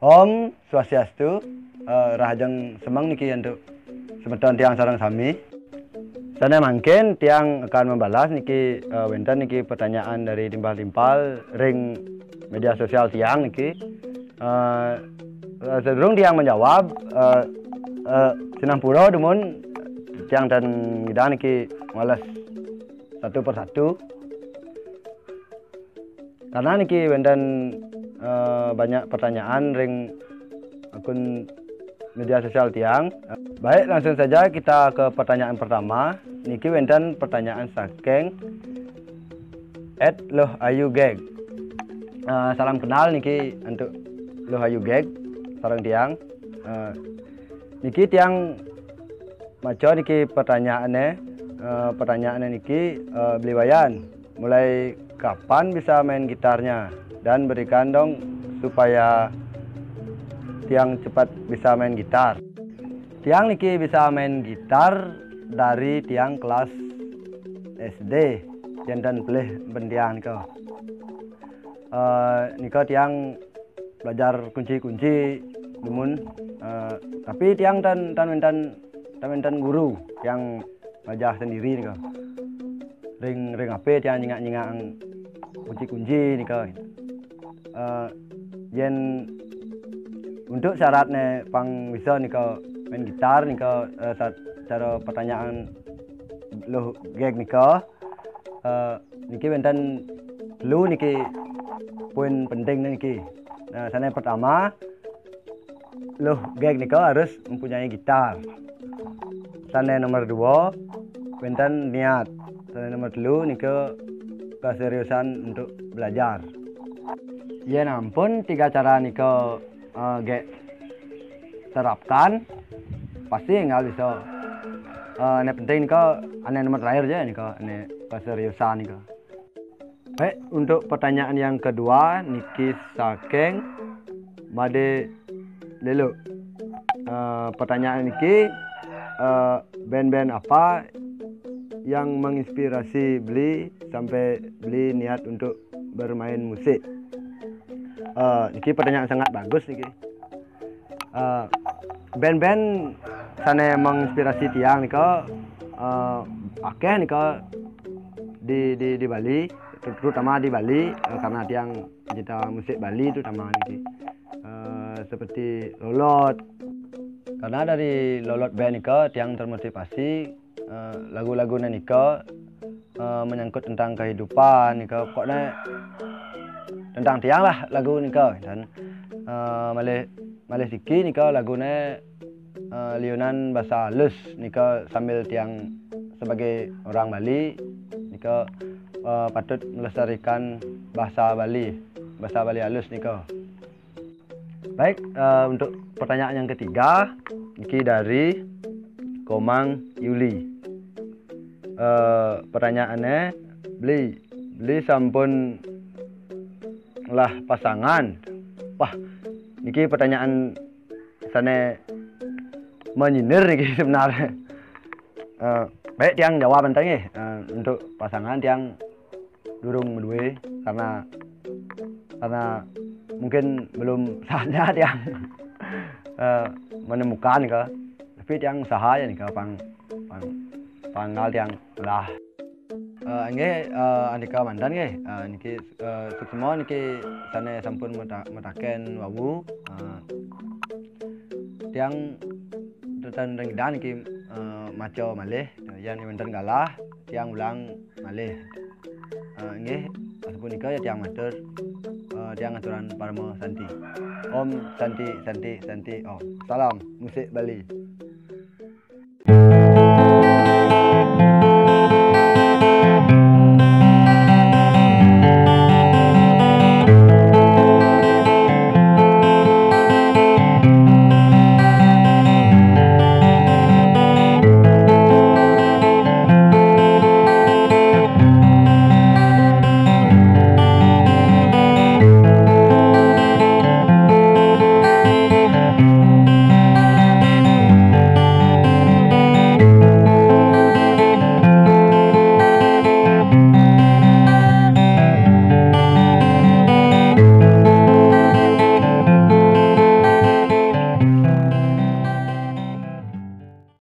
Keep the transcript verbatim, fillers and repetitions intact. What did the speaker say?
Om Swastiastu, eh, rahajeng semeng niki untuk semeton tiang sareng sami. Sane mangkin tiang akan membalas niki, eh, wenten niki pertanyaan dari timpal-timpal ring media sosial tiang niki. Eh, eh, sedurung tiang menjawab, eh, eh, sinampura dumun tiang ten ngidang niki males satu persatu. Karena niki wenten, eh, banyak pertanyaan ring akun media sosial tiang. Baik, langsung saja kita ke pertanyaan pertama. Niki wenten pertanyaan saking at Loh Ayu Gag. Eh, salam kenal niki untuk Loh Ayu Gag sareng tiang. Eh, niki tiang maca niki pertanyaane, eh, pertanyaane niki, eh, Beli Wayan, mulai kapan bisa main gitarnya? Dan berikan dong supaya tiang cepat bisa main gitar. Tiang niki bisa main gitar dari tiang kelas S D, jantan pelih bentiang nika. Eh, nika tiang belajar kunci-kunci dumun, eh, tapi tiang tan tan wenten tan wenten guru, tiang belajar sendiri nika. Ring ring ape tiang nyingak-nyingak kunci-kunci nika. Eh, yen untuk syaratnya pang bisa nika main gitar nika, eh, sa- cara pertanyaan Loh Gag nika, eh, niki wenten telu niki poin penting niki. Nah, sane pertama, Loh Gag nika harus mempunyai gitar. Sane nomor dua, wenten niat. Sane nomor telu nika keseriusan untuk belajar. Yen ampun tiga cara nika, eh, Gag terapkan, pasti enggal bisa. Eh, ane penting nika, ane nomor terakhir je nika, ane keseriusan nika. Baik, untuk pertanyaan yang kedua niki saking Made Lelo. Eh, pertanyaan niki, eh, band-band apa yang menginspirasi Beli sampai Beli niat untuk bermain musik? Eh, niki pertanyaan sangat bagus niki. Eh, band-band sane menginspirasi tiang nika, eh, akeh nika di di di Bali, terutama di Bali, eh, karena tiang pecinta musik Bali terutama niki. Eh, seperti Lolot. Karena dari Lolot Band nika tiang termotivasi, eh, lagu-lagune nika, eh, menyangkut tentang kehidupan nika, pokoknya tentang tiang lah lagu nika. Dan, eh, malih malih siki nika lagune, eh, liunan bahasa halus nika, sambil tiang sebagai orang Bali nika, eh, patut melestarikan bahasa Bali, bahasa Bali halus nika. Baik, eh, untuk pertanyaan yang ketiga, niki dari Komang Yuli. Eh, pertanyaannya, Beli, Beli sampun lah pasangan? Wah, niki pertanyaan sane menyindir niki sebenarnya. Eh, baik, tiang jawab enteng nggih. Eh, untuk pasangan tiang durung medue karena, karena mungkin belum saatnya tiang, eh, menemukan ke. Tapi tiang usaha ya nika pang pang panggal tiang lah. Eh, nggih, eh, andika mantan nggih. Eh, niki, eh, suksma niki sane sampun meta- metaken wau. Eh, tiang tetan renggidan niki, eh, maca malih. Yan wenten galah, tiang ulang malih. Eh, nggih, sapunika ya tiang matur, eh, tiang aturan parama santi. Om Santi, Santi, Santi, Om. Salam musik Bali.